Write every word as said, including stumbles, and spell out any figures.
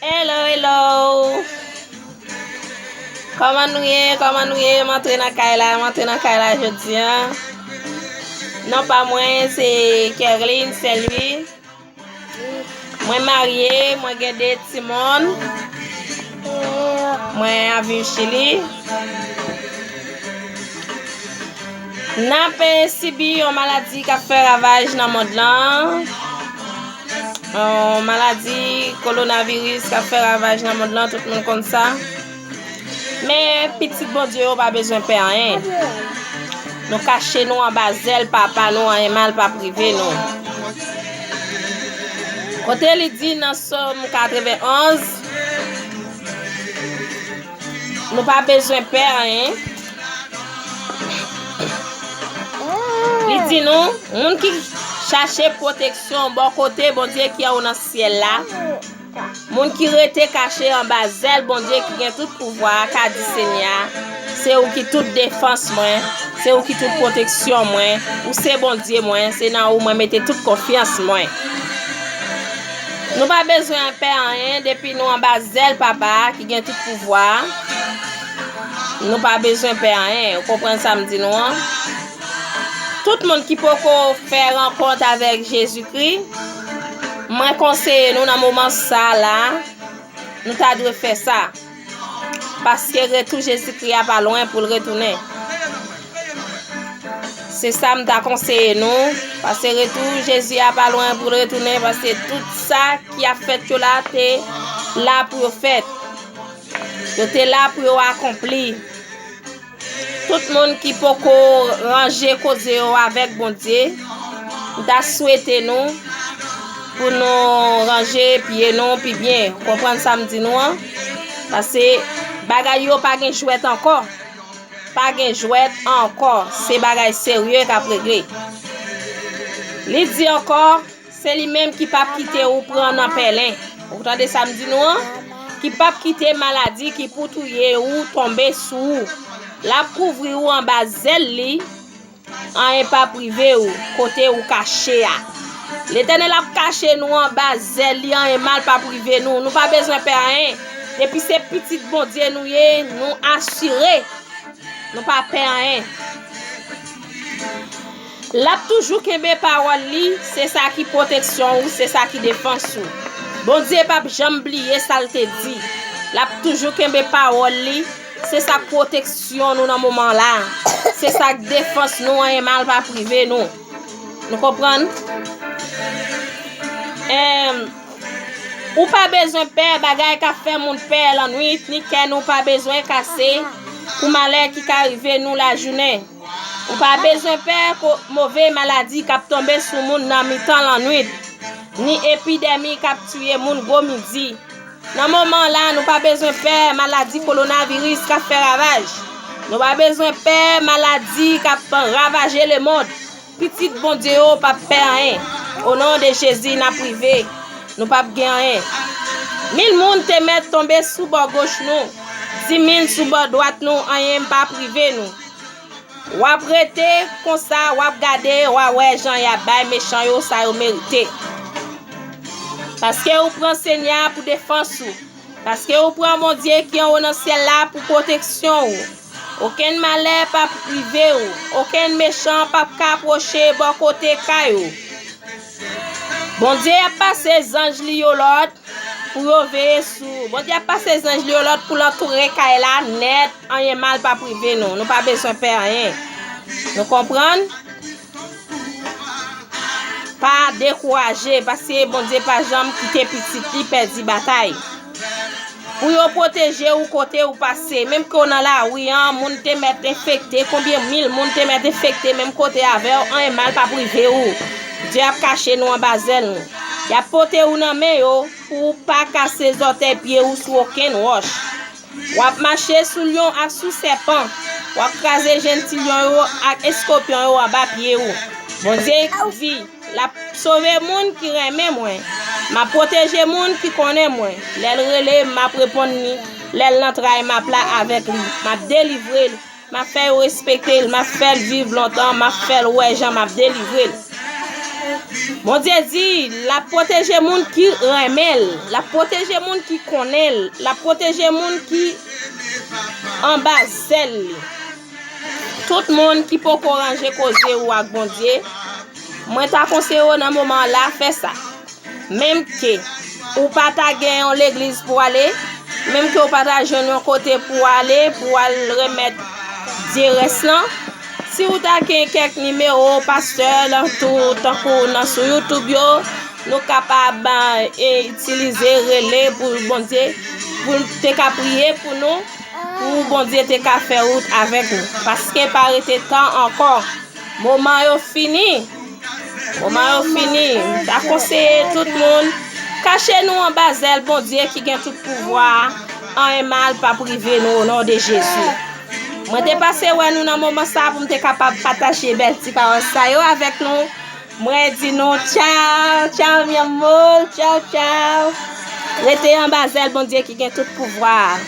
Hello, hello. Kòman nou ye? Kòman nou ye? M antre nan kay la, m antre nan kay la jodi a. Non pa mwen se Kerline Saint Louis. Mwen marye, mwen gen de timoun. Mwen ap viv Chili. N ap, eh, sibi yon maladi k ap fè ravaj nan mond lan. Yon maladi kowonaviris k ap fè ravaj nan mond lan, tout moun konn sa. Men pitit Bondye yo pa bezwen pè anyen. Nou kache nou anba zèl Papa nou, anyen mal p ap rive nou. Kote li di nan Sòm katrevenonz, nou pa bezwen pè anyen. Li di nou, moun ki chache pwoteksyon bò kote Bondye ki anwo nan syèl la, moun ki rete kache anba zèl Bondye ki gen tout pouvwa a ka di Senyè a, se ou ki tout defans mwen, se ou ki tout pwoteksyon mwen, ou se Bondye mwen, se nan ou mwen mete tout konfyans mwen. Nou pa bezwen pè anyen depi nou anba zèl Papa a ki gen tout pouvwa a. Nou pa bezwen pè anyen. Ou konprann sa m di nou an? Tout moun ki poko fè rankont avèk Jezikri, mwen konseye nou nan moman sa a la, nou ta dwe fè sa. Paske retou Jezikri a pa lwen pou l retounen. Se sa m ta konseye nou, paske retou Jezi a pa lwen pou l retounen, paske tout sa ki ap fèt yo la te la pou yo fèt. Yo te la pou yo akonpli. Tout moun ki poko ranje koze yo avèk Bondye, m ta swete nou pou nou ranje pye nou pi byen. Ou konprann sa m di nou an? Paske bagay yo pa gen jwèt ankò. Pa gen jwèt ankò. Se bagay serye k ap regle. Li di ankò, se li menm ki p ap kite ou pran nan pèlen. Ou tande sa m di nou an? Ki p ap kite maladi ki pou touye ou tonbe sou ou. L ap kouvri ou anba zèl li, anyen p ap rive ou, kote ou kache a. Letènèl ap kache nou anba zèl li, anyen mal p ap rive nou. Nou pa bezwen pè anyen. Depi se pitit Bondye nou ye, nou asire. Nou pa pè anyen. L ap toujou kenbe pawòl li, se sa ki pwoteksyon ou, se sa ki defans ou. Bondye p ap janm bliye sa l te di. L ap toujou kenbe pawòl li, se sa k pwoteksyon nou nan moman la. Se sa k defans nou, anyen mal p ap rive nou. Nou konprann? Em, ou pa bezwen pè bagay k ap fè moun pè lannwit, ni kè nou pa bezwen kase pou malè ki ka rive nou lajounen. Ou pa bezwen pè ko-, move maladi k ap tonbe sou moun nan mitan lannwit, ni epidemi k ap tiye moun gwo midi. Nan moman la, nou pa bezwen pè maladi kowonaviris k ap fè ravaj. Nou pa bezwen pè maladi k ap ravaje lemonn. Pitit Bondye yo p ap pè anyen. O non de Jezi, n ap rive. Nou p ap gen anyen. Mil moun te mèt tonbe sou bò goch nou, dimil sou bò dwat nou, anyen p ap rive nou. W ap rete konsa, w ap gade, w a wè jan y ap bay mechan yo sa yo merite. Paske ou pran Senyè a pou defans ou. Paske ou pran Bondye ki anwo nan syèl la pou pwoteksyon ou. Okenn malè p ap rive ou. Okenn mechan p ap ka pwoche bò kote kay ou. Bondye ap pase zanj li yo lòd pou yo veye sou ou. Bondye ap pase zanj li yo lòd pou l antoure kay la nèt. Anyen mal p ap rive nou. Nou pa bezwen pè anyen. Nou konprann? Pa dekouraje, paske Bondye pa janm kite pitit li pèdi batay. Pou yo pwoteje ou kote ou pase, menm ke w nan lari an, moun te mèt enfekte, konbyen mil moun te mèt enfekte menm kote avè w, anyen mal p ap rive ou. Dye ap kache nou anba zèl nou. Y ap pote ou nan men yo pou w pa kase zòtèy pye ou sou okenn wòch. W ap mache sou lyon ak sou sèpan. W ap kraze jenn ti lyon yo ak eskopyon yo anba pye ou. Bondye di, l ap sove moun ki renmen mwen. M ap pwoteje moun ki konnen mwen. Lè l rele m, m ap reponn li. Lè l nan tray, m ap la avèk li. M ap delivre l. M ap fè yo respekte l. M ap fè l viv lontan. M ap fè l wè jan m ap delivre l. Bondye di l ap pwoteje moun ki renmen l, l ap pwoteje moun ki konnen l, l ap pwoteje moun ki anba zèl li. Tout moun ki poko ranje koze ou ak Bondye, mwen ta konseye w nan moman la fè sa. Menm ke ou pa ta gen yon legliz pou ale, menm ke ou pa ta jwenn yon kote pou ale, pou al remèt Dye rès lan, si ou ta gen kèk nimewo pastè nan tou, tankou nan sou YouTube yo, nou kapab, e, itilize, rele pou Bondye, pou l te ka priye pou nou, pou Bondye te ka fè wout avèk nou. Paske pa rete tan ankò. Moman yo fini. Moman yo fini. M ta konseye tout moun, kache nou anba zèl Bondye ki gen tout pouvwa a. Anyen mal p ap rive nou, o non de Jezi. Mwen te pase wè nou nan moman sa pou m te kapab pataje bèl ti pawòl sa yo avèk nou. Mwen di nou tchaw, tchaw, mi amor, tchaw, tchaw. Rete anba zèl Bondye ki gen tout pouvwa a.